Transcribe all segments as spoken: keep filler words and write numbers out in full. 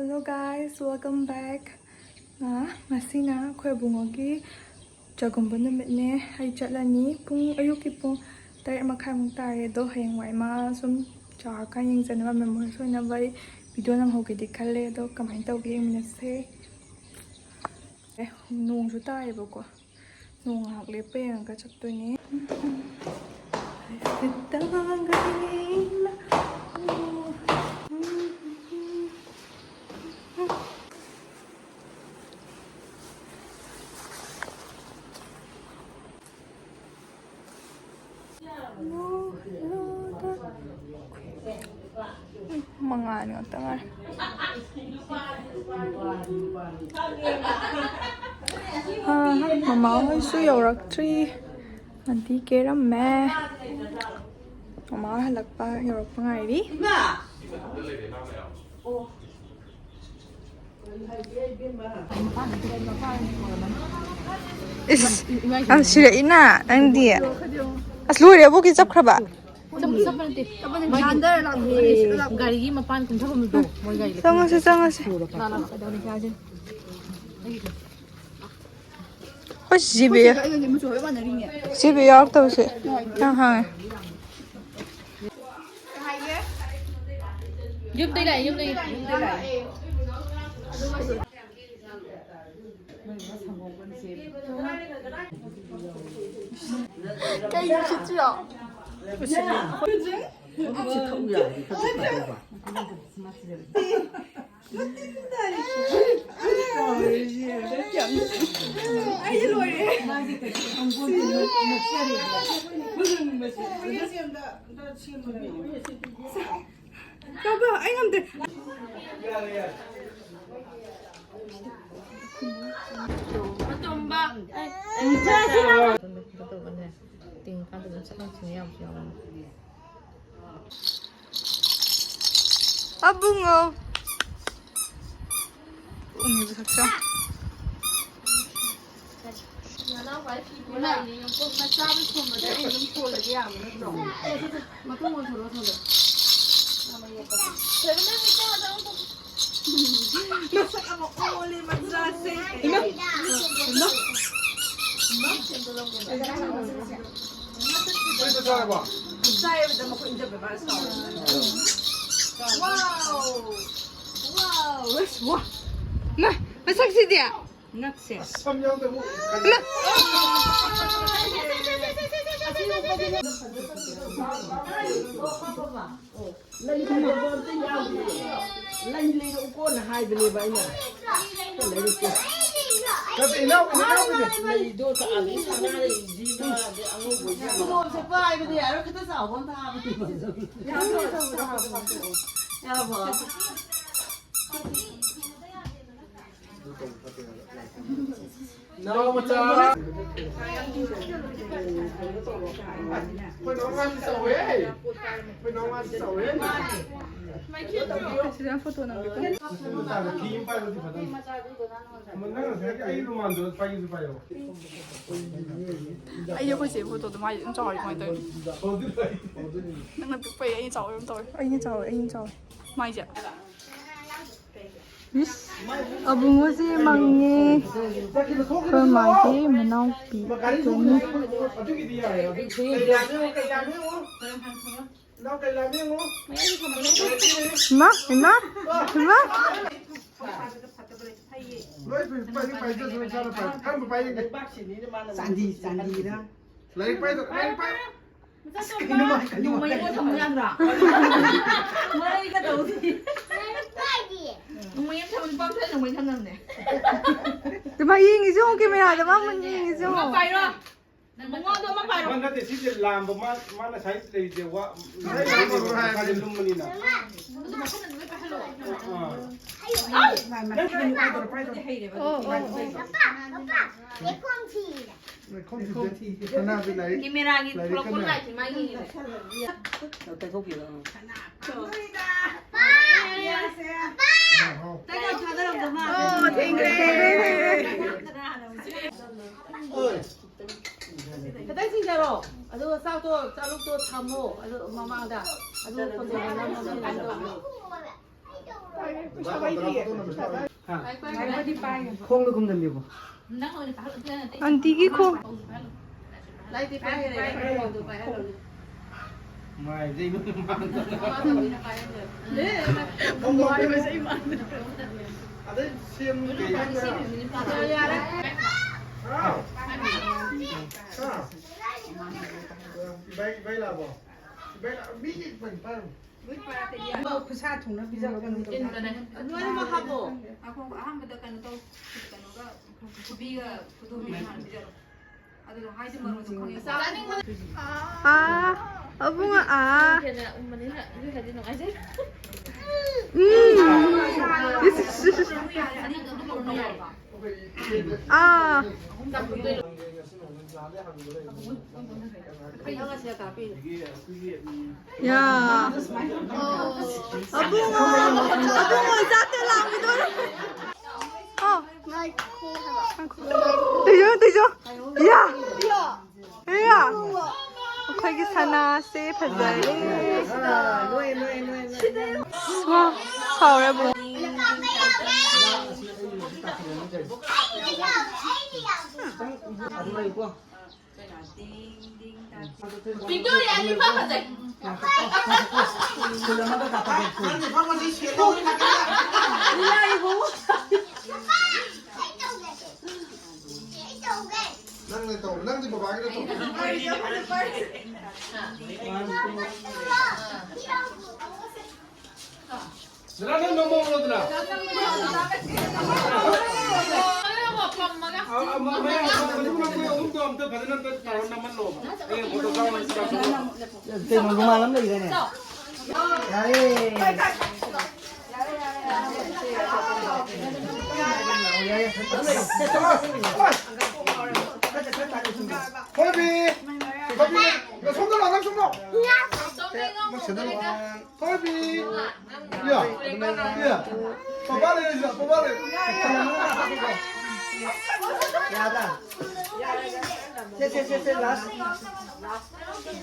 Hello guys, welcome back. ꯉ-, ꯉꯁꯤꯅ ꯑꯩꯈꯣꯏ ꯑꯕꯨꯡꯉꯣꯒꯤ ꯆꯒꯨꯝꯕ ꯅꯨꯃꯤꯠꯅꯦ꯫ ꯑꯩ ꯆꯠꯂꯅꯤ꯫ ꯄꯨꯡ, ꯑꯌꯨꯛꯀꯤ ꯄꯨꯡ ꯇꯔꯦꯠ ꯃꯈꯥꯏꯃꯨꯛ ꯇꯥꯔꯦ꯫ ꯑꯗꯣ ꯍꯌꯦꯡꯋꯥꯏ ꯃꯥ ꯁꯨꯝ ꯆꯥꯎꯔꯀꯥꯟ ꯌꯦꯡꯖꯅꯕ, memories ꯑꯣꯏꯅꯕ ꯑꯩ video ꯅꯝꯍꯧꯒꯦꯗꯤ ꯈꯜꯂꯦ꯫ ꯑꯗꯣ ꯀꯃꯥꯏꯅ ꯇꯧꯒꯦ ꯌꯦꯡꯃꯤꯟꯅꯁꯦ꯫ ꯑꯦ, ꯅꯣꯡꯁꯨ ꯇꯥꯏꯌꯦꯕꯀꯣ꯫ ꯅꯣꯡ ꯉꯥꯏꯍꯥꯛ ꯂꯦꯞꯄ ꯌꯦꯡꯉꯒ ꯆꯠꯇꯣꯏꯅꯦ꯫ ꯃꯉꯥꯅꯤ ꯉꯥꯛꯇ ꯉꯥꯏꯔꯦ꯫ ꯑꯥ, ꯃꯃꯥ ꯍꯣꯏꯁꯨ ꯌꯧꯔꯛꯇ꯭ꯔꯤ꯫ ꯑꯟꯇꯤ ꯀꯦꯔꯝꯃꯦ꯫ ꯃꯃꯥ ꯍꯣꯏ ꯍꯜꯂꯛꯄ, ꯌꯧꯔꯛꯄ ꯉꯥꯏꯔꯤ꯫ ꯏꯁ, ꯌꯥꯝ ꯁꯤꯔꯛꯏꯅ ꯅꯪꯗꯤ꯫ ꯑꯁ, ꯂꯣꯏꯔꯦ, ꯑꯕꯣꯛꯀꯤ ꯆꯞꯈ꯭ꯔꯕ꯫ ꯆꯞ-, ꯆꯞꯄ ꯅꯠꯇꯦ꯫ ꯃꯥꯒꯤ ꯒꯥꯔꯤꯒꯤ ꯃꯄꯥꯟ ꯀꯨꯝꯊꯐꯝꯗꯣ, ꯃꯣꯏ ꯒꯥꯔꯤ ꯆꯪꯉꯁꯤ, ꯆꯪꯉꯁꯤ꯫ ꯂꯥꯛꯑꯣ, ꯂꯥꯛꯑꯣ, ꯀꯩꯗꯧꯔꯦ ꯍꯥꯏꯁꯦ? ꯑꯩꯈꯣꯏ ꯖꯤꯕꯦ, ꯖꯤꯕꯦ ꯌꯥꯎꯔꯛꯇꯕꯁꯦ ꯌꯥꯝ ꯍꯥꯡꯉꯦ꯫ ꯌꯨꯝꯗꯩ ꯂꯥꯛꯑꯦ, ꯌꯨꯝꯗꯩ꯫ ꯀꯩ ꯅꯨꯡꯁꯤꯠꯁꯤꯔꯣ? ꯑꯩꯗꯤ ꯂꯣꯏꯔꯦ꯫ ꯕꯕꯥ, ꯑꯩ ꯉꯝꯗ꯭ꯔꯦ꯫ ꯑꯇꯣꯝꯕ꯫ ꯇꯤꯡꯉꯀꯥꯟꯗ ꯑꯗꯨꯝ ꯁꯠ ꯂꯥꯎ ꯁꯤꯡꯉ ꯌꯥꯕꯁꯨ ꯌꯥꯎꯕꯅꯦ꯫ ꯑꯕꯨꯡꯉꯣ꯫ ꯎꯃꯤꯕ ꯁꯛꯁꯥ꯫ ꯅꯅꯥꯎꯄꯥꯒꯤ ꯐꯤ ꯄꯨꯔꯛꯏꯅꯦ, ꯌꯦꯡꯉꯨꯀꯣ꯫ ꯃꯆꯥꯗꯣ ꯊꯣꯝꯕꯗ ꯑꯩ ꯑꯗꯨꯝ ꯊꯣꯜꯂꯒꯦ ꯌꯥꯕ ꯅꯠꯇ꯭ꯔꯣ? ꯃꯇꯨꯡ ꯑꯣꯟꯊꯣꯔꯛꯑꯣ, ꯊꯣꯜꯂꯣ꯫ ꯊꯣꯏꯕ, ꯅꯪ ꯃꯤꯠꯇ ꯍꯥꯏꯔꯛꯑꯣ꯫ ꯃꯁꯛ ꯑꯃ ꯑꯣꯜꯂꯦ ꯃꯆꯥꯁꯦ꯫ ꯏꯃꯥ! ꯏꯃꯥ! ꯏꯃꯥ! ꯀꯩꯅꯣ ꯇꯧꯔꯕꯣ? ꯆꯥꯏꯕꯗ ꯃꯈꯣꯏ ꯏꯟꯖꯕ ꯃꯥꯅ ꯁꯥꯎꯔꯦ꯫ ꯋꯥꯎ! ꯋꯥꯎ! ꯑꯁ, ꯋꯥ! ꯃꯥ! ꯃꯁꯛꯁꯤꯗꯤ! ꯉꯛꯁꯦ꯫ ꯁꯝ ꯌꯥꯎꯗꯕ ꯏꯃꯥ! ꯂꯩ ꯂꯩꯔꯛꯑꯣ, ꯑꯝꯇ ꯌꯥꯎꯗꯦ꯫ ꯂꯩ ꯂꯩꯔꯛꯎꯀꯣꯅ ꯍꯥꯏꯕꯅꯦꯕ ꯑꯩꯅ꯫ ꯂꯩꯔꯛꯇꯦ꯫ ꯅꯠꯇꯦ, ꯏꯅꯥꯎꯄꯤꯅꯦ, ꯏꯅꯥꯎꯄꯤꯅꯦ꯫ ꯂꯩꯗꯣ ꯆꯥꯕꯤ ꯁꯅꯥ ꯂꯩꯁꯤꯒ ꯑꯉꯧꯕꯒꯤ꯫ ꯈꯨꯗꯣꯞꯁꯦ ꯄꯥꯏꯕꯗꯤ ꯌꯥꯔꯣꯏ, ꯈꯤꯇ ꯆꯥꯎꯕ ꯑꯝꯇ ꯍꯥꯞꯄꯗꯤ ꯐꯖꯕ꯫ ꯌꯥꯔꯕꯣ? ꯅꯥꯎ ꯃꯆꯥ꯫ ꯑꯩꯈꯣꯏ ꯅꯥꯎ ꯃꯥꯁꯤ ꯆꯥꯎꯋꯦ꯫ ꯑꯩꯈꯣꯏ ꯅꯥꯎ ꯃꯥꯁꯤ ꯆꯥꯎꯋꯦ꯫ ꯁꯤꯗ ꯐꯣꯇꯣ ꯅꯝꯒꯦꯀꯣ꯫ ꯐꯤ ꯑꯃ ꯄꯥꯏꯕꯗꯤ ꯐꯗꯧꯅꯤ꯫ ꯅꯪ ꯉꯁꯥꯏꯒꯤ ꯑꯩ ꯔꯨꯃꯥꯟꯗꯣ ꯄꯥꯏꯒꯦꯁꯨ ꯄꯥꯏꯌꯣ꯫ ꯑꯩꯗꯤ ꯑꯩꯈꯣꯏ ꯆꯦ ꯐꯣꯇꯣꯗꯣ ꯃꯥꯏꯗꯤ ꯑꯗꯨꯝ ꯆꯥꯎꯔꯤ ꯀꯃꯥꯏꯅ ꯇꯧꯔꯤꯅꯣ? ꯍꯧꯗꯤ ꯂꯩ꯫ ꯅꯪꯅ ꯄꯤꯛꯄꯩ ꯑꯩꯅ ꯆꯥꯎꯕ ꯑꯗꯨꯝ ꯇꯧꯔꯤ꯫ ꯑꯩꯅ ꯆꯥꯎꯋꯦ, ꯑꯩꯅ ꯆꯥꯎꯋꯦ꯫ ꯃꯥꯏꯁꯦ꯫ ꯏꯁ, ꯑꯕꯨꯡꯉꯣꯁꯦ ꯃꯪꯉꯦ꯫ ꯑꯩꯈꯣꯏ ꯃꯥꯒꯤ ꯃꯅꯥꯎꯄꯤ ꯈꯛꯇꯅꯤ꯫ ꯏꯃꯥ, ꯏꯃꯥ, ꯏꯃꯥ꯫ ꯂꯣꯏ ꯄꯥꯏ-, ꯄꯥꯏ-, ꯄꯥꯏꯖꯁꯅꯨ, ꯏꯁꯥꯅ ꯄꯥꯏ-, ꯀꯔꯝꯕ ꯄꯥꯏꯅꯤꯡꯒꯦ? ꯆꯥꯟꯗꯤ, ꯆꯥꯟꯗꯤꯔ? ꯂꯥꯏꯔꯤꯛ ꯄꯥꯏꯗꯣ, ꯂꯥꯏꯔꯤꯛ ꯄꯥꯏ-, ꯀꯩꯅꯣ, ꯀꯩꯅꯣ, ꯅꯣꯡꯃꯩ ꯑꯃ ꯊꯝꯃꯨ ꯌꯥꯗ꯭ꯔꯥ? ꯃꯔꯩꯒ ꯇꯧꯗꯦ꯫ ꯅꯣꯡꯃꯩ ꯑꯃ ꯊꯝꯃꯨ, ꯂꯨꯄꯥ ꯑꯃ ꯊꯝꯃꯨ, ꯅꯣꯡꯃꯩ ꯊꯝꯅꯕꯅꯦ꯫ ꯑꯗꯨꯃꯥꯏ ꯌꯦꯡꯉꯤꯁꯦ ꯌꯦꯡꯉꯣ, ꯀꯦꯃꯦꯔꯥꯗ ꯃꯥ ꯃꯨꯟꯅ ꯌꯦꯡꯉꯤꯁꯦ ꯌꯦꯡꯉꯣ꯫ ꯑꯃ ꯄꯥꯏꯔꯣ꯫ ꯅꯪ ꯃꯉꯣꯟꯗ ꯑꯃ ꯄꯥꯏꯔꯣ꯫ ꯃꯥ ꯅꯠꯇꯦ, ꯁꯤꯁꯦ ꯂꯥꯝꯕ, ꯃꯥ, ꯃꯥꯅ ꯁꯥꯏ ꯂꯩꯔꯤꯁꯦ ꯋꯥ-, ꯉꯁꯥꯏ ꯂꯥꯝꯕ ꯍꯥꯏꯕꯅꯤ꯫ ꯃꯁꯥꯁꯦ ꯂꯨꯝꯕꯅꯤꯅ꯫ ꯑꯗꯨ ꯃꯈꯨꯠꯅ ꯑꯗꯨꯝ ꯂꯣꯏ ꯄꯥꯏꯍꯜꯂꯣ꯫ ꯑꯥ꯫ ꯅꯪ ꯀꯩꯅꯣ ꯄꯥꯏꯗꯣꯔꯣ, ꯄꯥꯏꯗꯣꯔꯣ꯫ ꯑꯗꯨꯗꯤ ꯍꯩꯔꯦꯕ꯫ ꯑꯣ, ꯑꯣ, ꯑꯣ꯫ ꯂꯩꯈꯣꯝ ꯊꯤꯔꯦ꯫ ꯂꯩꯈꯣꯝ ꯊꯤꯗꯦ꯫ ꯁꯅꯥꯗꯤ ꯂꯥꯏꯔꯤꯛ, ꯀꯦꯃꯦꯔꯥꯒꯤ ꯂꯥꯏꯔꯤꯛ ꯊꯣꯛꯂꯛꯄ ꯀꯟꯅ ꯂꯥꯏꯠꯁꯦ ꯃꯥꯒꯤ ꯇꯩꯊꯣꯛꯄꯤꯔꯣ꯫ ꯄꯥ! ꯄꯥ! ꯍꯥꯎ, ꯍꯥꯎ꯫ ꯇꯩꯊꯣꯛ ꯊꯥꯗꯔꯝꯗ ꯃꯥꯜꯂꯦ꯫ ꯑꯣ, ꯊꯦꯡꯈ꯭ꯔꯦ, ꯊꯦꯡꯈ꯭ꯔꯦ, ꯊꯦꯡꯈ꯭ꯔꯦ꯫ ꯈꯤꯇꯪ ꯆꯤꯡꯊꯔꯣ꯫ ꯑꯗꯨꯒ ꯆꯥꯛꯇꯣ, ꯆꯥꯂꯨꯛꯇꯣ ꯊꯝꯃꯣ꯫ ꯑꯗꯨ ꯃꯃꯥꯡꯗ꯫ ꯑꯗꯨ ꯈꯣꯟꯖꯦꯜ ꯑꯃ ꯑꯃ ꯑꯃ ꯇꯧꯕꯤꯌꯣ꯫ ꯈꯣꯡꯗ ꯈꯨꯝꯖꯟꯕꯤꯌꯨ꯫ ꯑꯟꯇꯤꯒꯤ ꯈꯣꯡ꯫ ꯃꯥꯏꯁꯦ ꯏꯃꯥꯟ ꯃꯥꯟꯗꯅ꯫ ꯑꯗꯩ ꯁꯦꯝ ꯀꯩ ꯍꯥꯏꯕ꯭ꯔꯥ? ꯍꯥꯎ꯫ ꯍꯥ? ꯏꯕꯥꯏ, ꯏꯕꯥꯏ ꯂꯥꯛꯑꯕꯣ? ꯏꯕꯥꯏ ꯂꯥꯛ-, ꯃꯤ ꯄꯥꯏ-, ꯄꯥꯏꯔꯣ꯫ ꯈꯨꯠꯁꯥ ꯊꯨꯡꯅ ꯄꯤꯖꯕ ꯀꯩꯅꯣ ꯇꯧꯕ꯫ ꯏꯟꯕꯅꯦ꯫ ꯂꯣꯏꯅꯃꯛ ꯍꯥꯞꯄꯣ꯫ ꯉꯥꯏꯈꯣ, ꯑꯍꯥꯟꯕꯗ ꯀꯩꯅꯣ ꯇꯧ, ꯀꯩꯅꯣꯒ, ꯀꯣꯕꯤꯒ ꯈꯨꯗꯣꯝꯕꯤꯒ ꯍꯥꯟꯅ ꯄꯤꯖꯔꯣ꯫ ꯑꯗꯨꯒ ꯍꯥꯏꯗꯤ ꯃꯔꯣꯟꯗꯣ ꯈꯪꯉꯦ꯫ ꯆꯥꯅꯤꯡꯕꯅꯦ꯫ ꯑꯥ, ꯑꯕꯨꯡ, ꯑꯥ꯫ ꯍꯦꯟꯅ ꯎꯝꯕꯅꯤꯅ ꯑꯗꯨ ꯍꯦꯟꯅꯗꯤ ꯅꯨꯡꯉꯥꯏꯖꯩ꯫ ꯎꯝ꯫ ꯏꯁ, ꯏꯁ, ꯏꯁ꯫ ꯑꯅꯤꯗꯣ ꯑꯗꯨꯝ ꯇꯧꯔꯣ꯫ ꯑꯥ꯫ ꯌꯥ꯫ ꯑꯕꯨꯡꯉꯣ, ꯑꯕꯨꯡꯉꯣ, ꯆꯥꯛꯇ ꯂꯥꯝꯈꯤꯗꯣꯔꯦ꯫ ꯑꯣ꯫ ꯇꯩꯖꯣ, ꯇꯩꯖꯣ꯫ ꯌꯥ꯫ ꯏꯌꯥ! ꯑꯩꯈꯣꯏꯒꯤ ꯁꯅꯥꯁꯦ ꯐꯖꯔꯦ꯫ ꯋꯥ, ꯁꯥꯎꯔꯦ ꯑꯕꯨꯡ꯫ ꯄꯤꯛꯇꯣꯔꯤ ꯑꯅꯤ ꯐꯥ ꯐꯖꯩ꯫ ꯅꯪꯅ ꯇꯧ, ꯅꯪꯗꯤ ꯕꯕꯥꯒꯤꯗ ꯇꯧ꯫ ꯗꯗꯥ, ꯅꯪ ꯅꯣꯡꯃ ꯑꯃꯨꯔꯛ ꯗꯅ꯫ ꯑ, ꯑ, ꯃ-, ꯃꯌꯥꯝ, ꯃ-, ꯃ-, ꯃ-, ꯃ-, ꯑꯍꯨꯝꯗꯣ ꯑꯝꯇ ꯐꯖꯅ ꯑꯝꯇ ꯇꯧꯔ ꯅꯝꯍꯜꯂꯣꯕ꯫ ꯍꯌꯦꯡ ꯐꯣꯇꯣ ꯀꯥꯞꯄ ꯀꯥꯞꯊꯣꯛꯑꯣ꯫ ꯀꯩꯅꯣ, ꯔꯨꯃꯥꯜ ꯑꯃ ꯂꯩꯗꯥꯏꯅꯦ? ꯌꯥꯔꯦ꯫ ꯊꯣꯏꯕꯤ! ꯊꯣꯏꯕꯤ! ꯁꯣꯝꯗ ꯂꯥꯛꯑꯣ, ꯅꯪ ꯁꯣꯝꯗ ꯂꯥꯛꯑꯣ꯫ ꯊꯣꯏꯕꯤ! ꯌꯥ! ꯌꯥ! ꯄꯄꯥ ꯂꯩꯔꯤꯁꯤꯗ, ꯄꯄꯥ ꯂꯩ-, ꯌꯥꯗ꯭ꯔꯥ? ꯁꯦ, ꯁꯦ, ꯁꯦ, ꯁꯦ, last.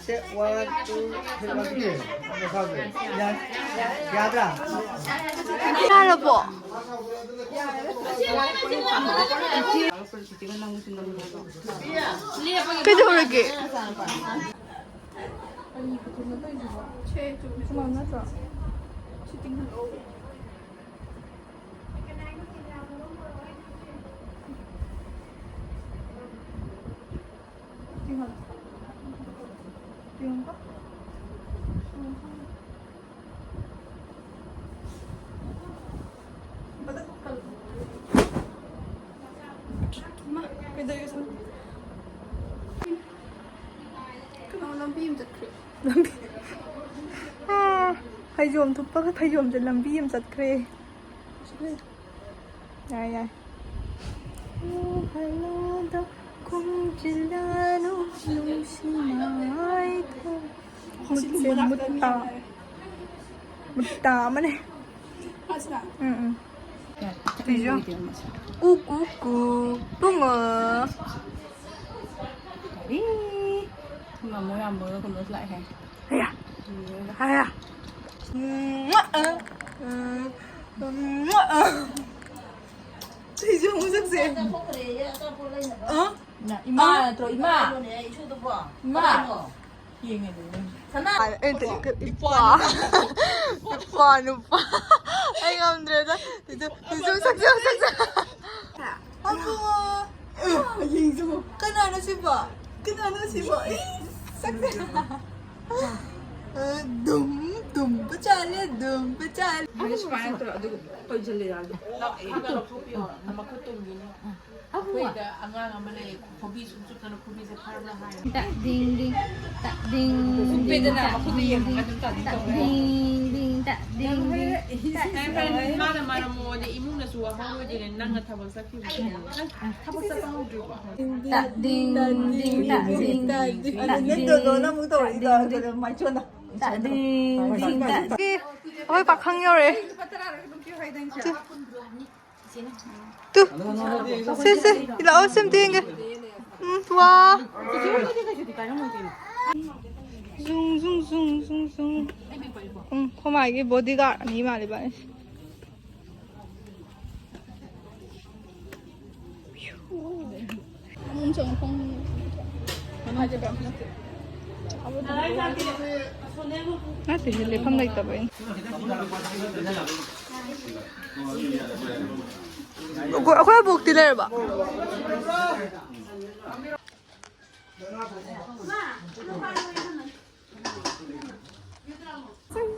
ꯁꯦ, one, two, three, one, two. ꯌꯥ-, ꯌꯥꯗ꯭ꯔꯥ? ꯌꯥꯔꯕꯣ? ꯀꯩꯗꯧꯔꯒꯦ? ꯁꯦ, ꯆꯨꯝꯃꯦ, ꯆꯨꯝꯃꯦ, ꯅꯠꯇ꯭ꯔꯣ? ꯁꯤ ꯇꯤꯡꯍꯜꯂꯣ꯫ ꯇꯤꯡꯍꯜꯂꯣ꯫ ꯇꯤꯡꯍꯜꯂꯣ꯫ ꯏꯃꯥ, ꯀꯩꯗꯧꯔꯤꯅꯣ? ꯀꯩꯅꯣ, ꯂꯝꯕꯤ ꯑꯃ ꯆꯠꯈ꯭ꯔꯦ꯫ ꯂꯝꯕꯤ꯫ ꯑꯥ, ꯐꯩꯖꯣꯝ ꯊꯨꯞꯄꯒ ꯐꯩꯖꯣꯝꯁꯦ ꯂꯝꯕꯤ ꯑꯃ ꯆꯠꯈ꯭ꯔꯦ꯫ ꯌꯥꯏ, ꯌꯥꯏ꯫ ꯑꯣ, ꯍꯜꯂꯣꯗ ꯈꯣꯡꯖꯤꯜꯂꯅꯨ, ꯅꯨꯡꯁꯤ ꯃꯥꯏꯊꯣꯡ꯫ ꯃꯨꯠꯁꯦ ꯃꯨꯠꯇ꯫ ꯃꯨꯠꯇ ꯑꯃꯅꯦ꯫ ꯎꯝ, ꯎꯝ꯫ ꯀꯨ, ꯀꯨ, ꯀꯨ꯫ ꯕꯨꯡꯉꯣ꯫ ꯑꯦ, ꯃꯃꯣ ꯌꯥꯝꯕꯒ ꯀꯩꯅꯣꯁꯨ ꯂꯥꯛꯑꯦ ꯍꯥꯏ꯫ ꯑꯌꯥ꯫ ꯑꯌꯥ꯫ ꯁꯤꯁꯨ ꯑꯃꯨꯛ ꯆꯠꯁꯦ꯫ ꯑ? ꯏꯃꯥ ꯅꯠꯇ꯭ꯔꯣ, ꯏꯃꯥ? ꯏꯃꯥ꯫ ꯌꯦꯡꯉꯦ ꯑꯗꯨ꯫ ꯑꯩꯅ ꯇꯧꯔꯤꯁꯦ ꯏꯄ꯭ꯋꯥ꯫ ꯏꯄ꯭ꯋꯥ ꯅꯨꯄꯥ꯫ ꯑꯩ ꯉꯝꯗ꯭ꯔꯦꯗ꯫ ꯁꯤꯁꯨ, ꯁꯤꯁꯨ ꯁꯛꯁꯦ, ꯁꯛꯁꯦ꯫ ꯑꯕꯨꯡꯉꯣ꯫ ꯌꯦꯡꯁꯤꯕꯣ꯫ ꯀꯅꯥꯅꯣ ꯁꯤꯕꯣ? ꯀꯅꯥꯅꯣ ꯁꯤꯕꯣ? ꯏ, ꯁꯛꯁꯦ꯫ ꯑ, ꯗꯨꯝ, ꯗꯨꯝ ꯄꯆꯥꯂꯦ, ꯗꯨꯝ ꯄꯆꯥꯂꯦ꯫ ꯍꯥꯏꯗꯤ ꯁꯨꯃꯥꯏꯅ ꯇꯧꯔ ꯑꯗꯨꯒ ꯇꯣꯏꯁꯤꯜꯂꯦ ꯌꯥꯗꯦ꯫ ꯂꯧꯊꯣꯛꯄꯤꯌꯣ꯫ ꯃꯈꯨꯠ ꯇꯨꯝꯈꯤꯅꯤ꯫ ꯑꯩꯈꯣꯏꯗ ꯑꯉꯥꯡ ꯑꯃ ꯂꯩ, ꯈꯣꯕꯤ ꯁꯨꯝ ꯆꯨꯞꯇꯅ ꯈꯣꯕꯤꯁꯦ ꯐꯥꯔꯕ꯭ꯔꯥ ꯍꯥꯏ꯫ ꯇ ꯗꯤꯡ ꯗꯤꯡ, ꯇ ꯗꯤꯡ ꯗꯤꯡ, ꯎꯞꯄꯦꯗꯅ, ꯇ ꯃꯈꯨꯠꯇ ꯗꯤꯡ ꯌꯦꯡꯉꯒ ꯗꯤꯡ, ꯑꯗꯨꯝ ꯇꯥꯗꯤ ꯇ ꯇꯧꯔꯦ꯫ ꯗꯤꯡ ꯗꯤꯡ, ꯇ ꯗꯤꯡ ꯗꯤꯡ, ꯇ ꯅꯪ ꯍꯣꯔꯦꯟ ꯗꯤꯡ ꯃꯥꯅ ꯗꯤꯡ꯫ ꯃꯔꯝ ꯃꯣꯛꯑꯗꯤ ꯏꯃꯨꯡꯅꯁꯨ ꯋꯥꯍꯧꯔꯣꯏꯗꯣꯏꯅꯦ, ꯅꯪꯅ ꯊꯕꯛ ꯆꯠꯈꯤꯕꯁꯦ꯫ ꯊꯕꯛ ꯆꯠꯄ ꯍꯧꯗ꯭ꯔꯤꯕꯣ? ꯇ ꯗꯤꯡ ꯗꯤꯡ, ꯇ ꯗꯤꯡ ꯗꯤꯡ, ꯇ ꯗꯤꯡ ꯗꯤꯡ, ꯇ ꯗꯤꯡ ꯗꯤꯡ꯫ ꯇ ꯗꯤꯡ ꯗꯤꯡ, ꯇ ꯗꯤꯡ ꯗꯤꯡ꯫ ꯑꯩꯈꯣꯏ ꯄꯥꯈꯪ ꯌꯧꯔꯛꯑꯦ꯫ ꯂꯨꯄꯥ ꯇꯔꯥꯔ ꯀꯩꯅꯣꯝ ꯄꯤꯌꯨ ꯍꯥꯏꯗꯥꯏꯅꯦ? ꯆꯦ꯫ ꯇꯨ꯫ ꯁꯦ, ꯁꯦ, ꯏꯜꯂꯛꯑꯣ, ꯁꯦ ꯑꯝꯇ ꯌꯦꯡꯒꯦ꯫ ꯎꯝ, ꯋꯥ꯫ ꯖꯨꯡ, ꯖꯨꯡ, ꯖꯨꯡ, ꯖꯨꯡ, ꯖꯨꯡ꯫ ꯎꯝ, ꯈꯣꯃꯥꯏꯒꯤ bodyguard ꯑꯅꯤ ꯃꯥꯜꯂꯦ ꯏꯕꯥꯅꯤ꯫ ꯅꯠꯇꯦ, ꯂꯦꯞꯐꯝ ꯂꯩꯇꯕꯩꯅꯤ꯫ ꯑꯩꯈꯣꯏ ꯑꯕꯣꯛꯇꯤ ꯂꯩꯔꯕ?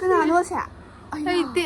ꯀꯅꯥꯅꯣ ꯁꯦ? ꯂꯩꯇꯦ꯫